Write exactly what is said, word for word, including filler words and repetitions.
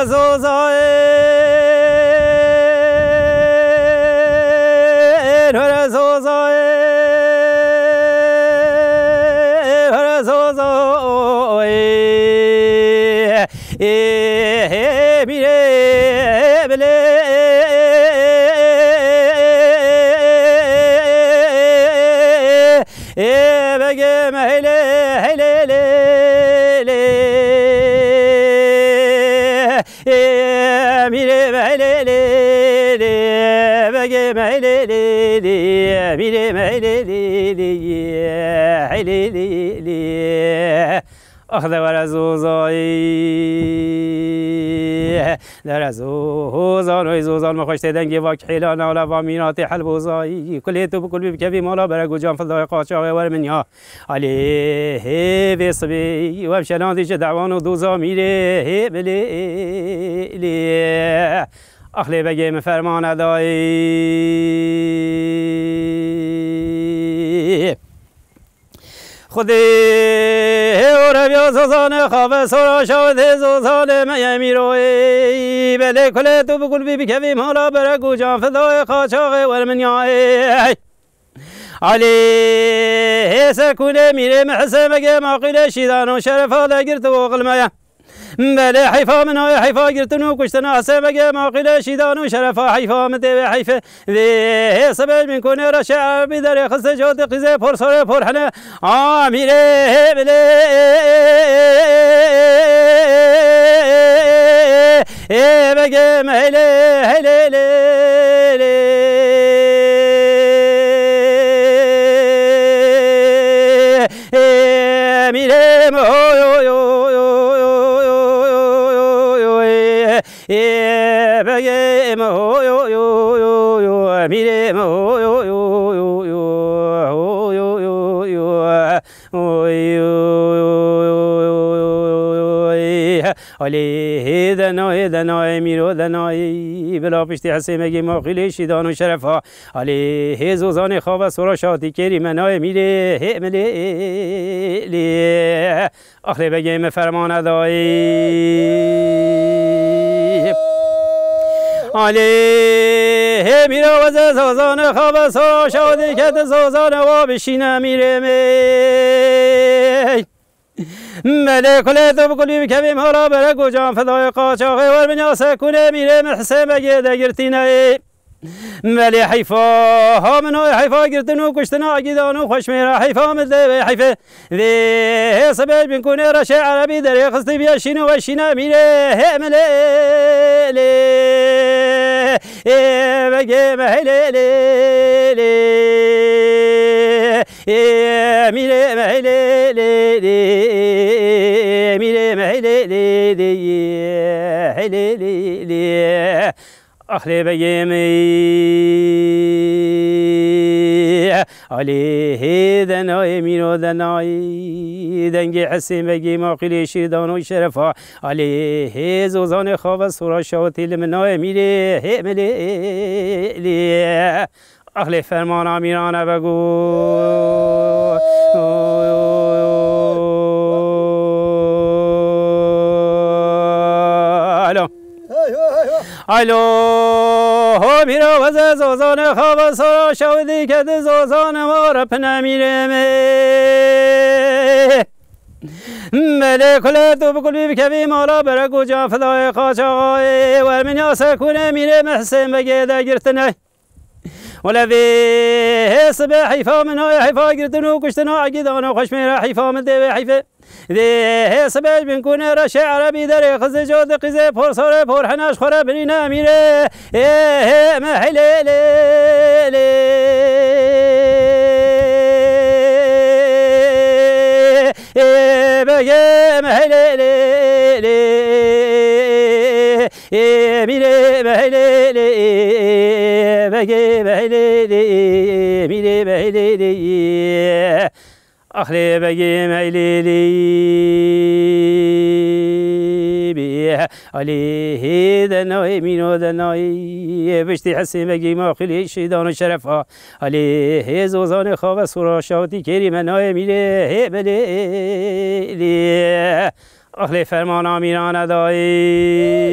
Zozayê, hore Zozayê, hore Zozayê. Ê, ê, mîrê, bilê, ê, begê me heylê, heylê, lê, lê. Ê, mîrê me heylê, lê, lê. Begê me heylê, lê, lê. Mîrê me heylê, lê, lê. Heylê, lê, lê. Ax de were Zozayê, de were Zozan, oy Zozan, min xweş tê dengê va kihêla nala va mîratê helbozayî. Kulê tu bi kul bî bikevî mala bere gucan fildayê qaçaxê wer min ya. Alê hê vê sibê, wem şelandî ji dewan û doza mîrê hê bilê lê. Ax lê begê min fermane dayê. Xwedê hê oreviya Zozanê xave sora şawitê Zozanê me ye mîroyê. Belê kulê tu bi gulbî bikevî mala bere gucan fidayê qaçaxê wer min yayê. Alê hê sekûnê mîrê mi hisê megê maqîlê şîdan û şerefa de girt û oxil me ye. Belê heyfa min ay heyfa girtin û kuştina hesê me ge maqîlê şîdan û şerefa heyfa min tê wê heyfê. Vê hê sibê min konê reşê erebî derê xistê cotê qîzê por sorê por hene. Amîrê hê bilê ê begê me heylê heylê lê lê. Ê mîrê me oy oy oy oy oy oy oy oy oy. Ê begê me oy oy oy oy oy. Mîrê me oy oy oy oy oy oy oy oy oy. Oy oy oy oy oy oy oy. Alê hê de nayê de nayê mîro de nayê. Bila piştî hesê me gê maqîlê şîdan û şerefa. Alê hê zozanê xava sora şatî kêrî me nayê mîrê hê milê lê. Axlê begê me fermane dayê. Alê hê mîra weze zozanê xava sora şatî kete zozanê wa bişîne mîrê me. Belê kulê tu bi kulî bikevî mala bere gocan fidayê qaçaxê wer min ya sekûnê mîrê min hisê begê de girtîne. Belê heyfa ha min oy heyfa girtin û kuştina gîdan û xweşmêra heyfa min dê wê heyfê. Vê hê sibê bin kunê reşê erebî derê xistî biye şîn û weşîne mîrê hê milê lê. Ê begê me heylê lê lê. Ê mîrê me heylê lê lê. Ê mîrê me heylê lê lê. Heylê lê lê. Ax lê begê me. Alê hê de nayê mîro de nayê. Dengê Hesên Begê maqîlê şîrdan û şerefa. Alê hê zozanê xave sora şawitê li min nayê mîrê hê milê lê. Ax lê fermana mîrane bego. Alo. Alo, ho mîra weze zozanê xava sora şawidî kedi zozanê ma re pine mîrê me. Belê kulê tu bi kulî bikevî mala bere gocan fidayê qaçaxê wer min ya sekûnê mîrê me Hesên Begê de girtine. Wele vê hê sibê heyfa min ay heyfa girtin û kuştina egîdan û xweşmêra heyfa min dê wê heyfê. Vê hê sibê bin kunê reşê erebî derê xizê cotê qîzê por sorê por henaş xwe re birîne mîrê. Ê hê me heylê lê lê. Ê begê me heylê lê lê. Ê mîrê me heylê lê, begê me heylê lê, mîrê me heylê lê. Ax lê begê me heylê lê bê. Alê hê de nayê, mîno de nayê. Piştî Hesên Begê maqîlê şîdan û şerefa. Alê hê zozanê xave sora şawitî kêrî me nayê mîrê hê belê lê. Ax lê fermana mîrane dayê.